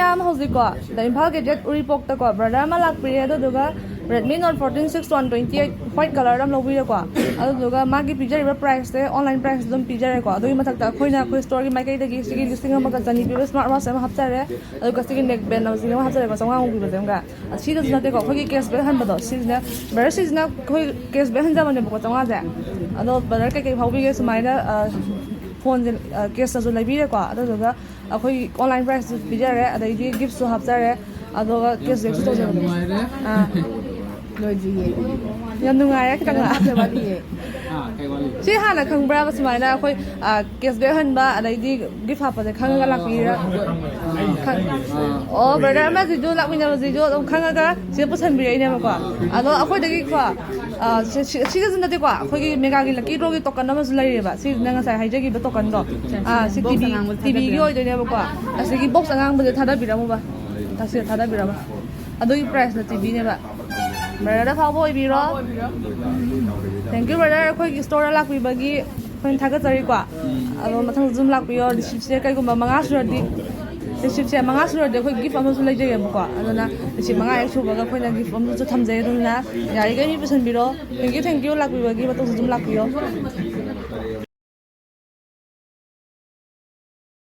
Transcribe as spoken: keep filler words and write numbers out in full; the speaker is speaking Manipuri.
ꯃꯌꯥꯝ, ꯍꯧꯖꯤꯛꯀꯣ, ꯗ ꯏꯝꯐꯥꯜ ꯒꯦꯖꯦꯠ ꯎꯔꯤꯄꯣꯛꯇꯀꯣ ꯕ꯭ꯔꯗꯔ ꯑꯃ ꯂꯥꯛꯄꯤꯔꯦ, ꯑꯗꯨꯗꯨꯒ Redmi Note fourteen six one twenty eight white colour ꯑꯃ ꯂꯧꯕꯤꯔꯦꯀꯣ꯫ ꯑꯗꯨꯗꯨꯒ ꯃꯥꯒꯤ ꯄꯤꯖꯔꯤꯕ price ꯁꯦ online price ꯑꯗꯨꯝ ꯄꯤꯖꯔꯦꯀꯣ꯫ ꯑꯗꯨꯒꯤ ꯃꯊꯛꯇ ꯑꯩꯈꯣꯏꯅ ꯑꯩꯈꯣꯏ store ꯒꯤ ꯃꯥꯏꯀꯩꯗꯒꯤ ꯁꯤꯒꯤ ꯂꯤꯁꯤꯡ ꯑꯃꯒ ꯆꯅꯤ ꯄꯤꯕ smart watch ꯑꯃ ꯍꯥꯞꯆꯔꯦ꯫ ꯑꯗꯨꯒ ꯁꯤꯒꯤ neck band ꯑꯃ, ꯁꯤꯒꯤ ꯑꯃ ꯍꯥꯞꯆꯔꯦꯀꯣ, ꯆꯥꯝꯃꯉꯥꯃꯨꯛ ꯄꯤꯕꯁꯦ ꯑꯃꯒ꯫ ꯑꯁꯤꯗꯁꯨ ꯅꯠꯇꯦꯀꯣ, ꯑꯩꯈꯣꯏꯒꯤ cashback ꯍꯟꯕꯗꯣ, ꯁꯤꯁꯤꯅ, ꯕ꯭ꯔꯗꯔ, ꯁꯤꯁꯤꯅ ꯑꯩꯈꯣꯏ cashback ꯍꯟꯖꯕꯅꯦꯕꯀꯣ, ꯆꯥꯝꯃꯉꯥꯁꯦ꯫ ꯑꯗꯣ ꯕ꯭ꯔꯗꯔ, ꯀꯩꯀꯩ ꯐꯥꯎꯕꯤꯒꯦ? ꯁꯨꯃꯥꯏꯅ, ꯑ, phone ꯁꯦ, ꯑ, cash ꯇꯁꯨ ꯂꯩꯕꯤꯔꯦꯀꯣ, ꯑꯗꯨꯗꯨꯒ ꯑꯩꯈꯣꯏꯒꯤ online price ꯁꯨ ꯄꯤꯖꯔꯦ, ꯑꯗꯩꯗꯤ gift ꯁꯨ ꯍꯥꯞꯆꯔꯦ, ꯑꯗꯨꯒ cashback ꯁꯨ ꯇꯧꯖꯕꯅꯦ꯫ ꯌꯥꯝ ꯅꯨꯡꯉꯥꯏꯔꯦ꯫ ꯑꯥ꯫ ꯂꯣꯏꯗ꯭ꯔꯤꯌꯦ꯫ ꯌꯥꯝ ꯅꯨꯡꯉꯥꯏꯔꯦ, ꯈꯤꯇꯪ ꯀꯩꯅꯣ ꯉꯥꯏ-, ꯍꯥꯞꯇ ꯋꯥꯠꯂꯤꯌꯦ꯫ ꯑꯥ, ꯀꯩ ꯋꯥꯠꯂꯤ? ꯁꯤ ꯍꯥꯟꯅ ꯈꯪꯕ꯭ꯔꯥꯕ, ꯁꯨꯃꯥꯏꯅ ꯑꯩꯈꯣꯏ, ꯑꯥ, cashback ꯍꯟꯕ, ꯑꯗꯩꯗꯤ gift ꯍꯥꯞꯄꯁꯦ ꯈꯪꯉꯒ ꯂꯥꯛꯄꯤꯔꯤꯔꯥ? ꯑꯥ, ꯈꯪ-, ꯑꯥ, ꯑꯣ, brother ꯑꯃꯁꯤꯁꯨ ꯂꯥꯛꯃꯤꯟꯅꯕꯁꯤꯁꯨ ꯑꯗꯨꯝ ꯈꯪꯉꯒ ꯁꯤꯗ ꯄꯨꯁꯟꯕꯤꯔꯛꯏꯅꯦꯕꯀꯣ꯫ ꯑꯗꯣ ꯑꯩꯈꯣꯏꯗꯒꯤꯀꯣ, ꯑꯥ, ꯁꯤ-, ꯁꯤ-, ꯁꯤꯗꯁꯨ ꯅꯠꯇꯦꯀꯣ, ꯑꯩꯈꯣꯏꯒꯤ mega ꯒꯤ lucky draw ꯒꯤ token ꯑꯃꯁꯨ ꯂꯩꯔꯤꯑꯕ꯫ ꯁꯤꯁꯤꯅ ꯉꯁꯥꯏ ꯍꯥꯏꯖꯈꯤꯕ token ꯗꯣ꯫ ꯑꯥ, ꯁꯤ box TV, ꯑꯉꯥꯡꯕ TV ꯒꯤ ꯊꯥꯗꯕꯤꯔꯝꯃꯣ꯫ ꯑꯣꯏꯗꯣꯏꯅꯦꯕꯀꯣ꯫ ꯑꯁꯤꯒꯤ box ꯑꯉꯥꯡꯕꯁꯦ ꯊꯥꯗꯕꯤꯔꯝꯃꯨꯕ꯫ ꯁꯤꯗ ꯊꯥꯗꯕꯤꯔꯝꯃꯣ꯫ ꯑꯗꯨꯒꯤ price ꯅ TV ꯅꯦꯕ꯫ Brother ꯗ ꯐꯥꯎꯕ ꯑꯣꯏꯕꯤꯔꯣ꯫ Thank you, brother, ꯑꯩꯈꯣꯏꯒꯤ store ꯗ ꯂꯥꯛꯄꯤꯕꯒꯤ ꯑꯩꯈꯣꯏꯅ ꯊꯥꯒꯠꯆꯔꯤꯀꯣ꯫ ꯑꯗꯣ ꯃꯊꯪꯗꯁꯨ ꯑꯗꯨꯝ ꯂꯥꯛꯄꯤꯌꯣ꯫ Receipt ꯁꯦ ꯀꯩꯒꯨꯝꯕ ꯃꯉꯥ ꯁꯨꯔꯗꯤ, receipt ꯁꯦ ꯃꯉꯥ ꯁꯨꯔꯗꯤ ꯑꯩꯈꯣꯏ gift ꯑꯃꯁꯨ ꯂꯩꯖꯩꯌꯦꯕꯀꯣ꯫ ꯑꯗꯨꯅ receipt ꯃꯉꯥ ꯍꯦꯛ ꯁꯨꯕꯒ ꯑꯩꯈꯣꯏꯅ gift ꯑꯃꯁꯨ ꯊꯝꯖꯩ꯫ ꯑꯗꯨꯅ ꯌꯥꯔꯤꯈꯩ ꯃꯤ ꯄꯨꯁꯟꯕꯤꯔꯣ꯫ Thank you, thank you, ꯂꯥꯛꯄꯤꯕꯒꯤ꯫ ꯃꯇꯨꯡꯁꯨ ꯑꯗꯨꯝ ꯂꯥꯛꯄꯤꯌꯣ꯫